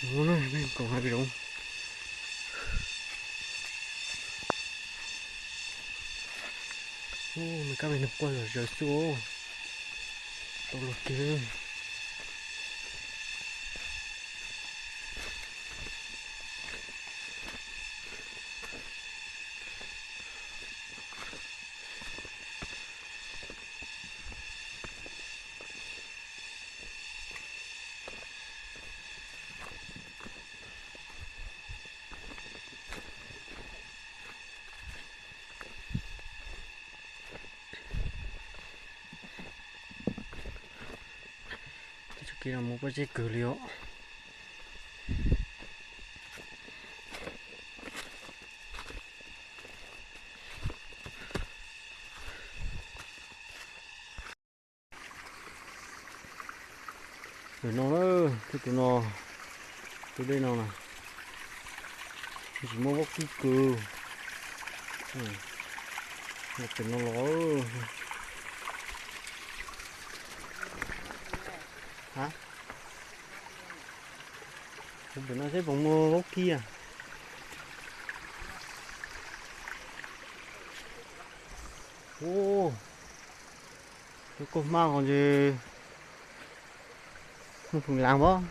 Koom hav zoov. Ub, me kab me noog quaj zom zaws xwb os. Tau luag kiag. Txoj kev no mus pob zeb kawg li os. Ntawm no na, tej tus no, tus dej no na, tsis muaj vaub kib kawg. Los pem no los. Pem no seb puas muaj vaub kib. Ub, cov kua hmab ko ntshe muaj feem las pab.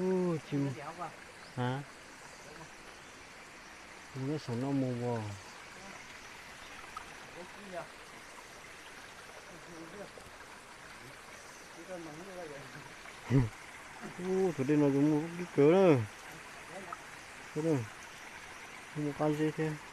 Ub, tsis, a, mus nyob saum no mus as. Ub, tus dej no yuav muaj vaub kib kawg na. Muaj qab zeb thiab.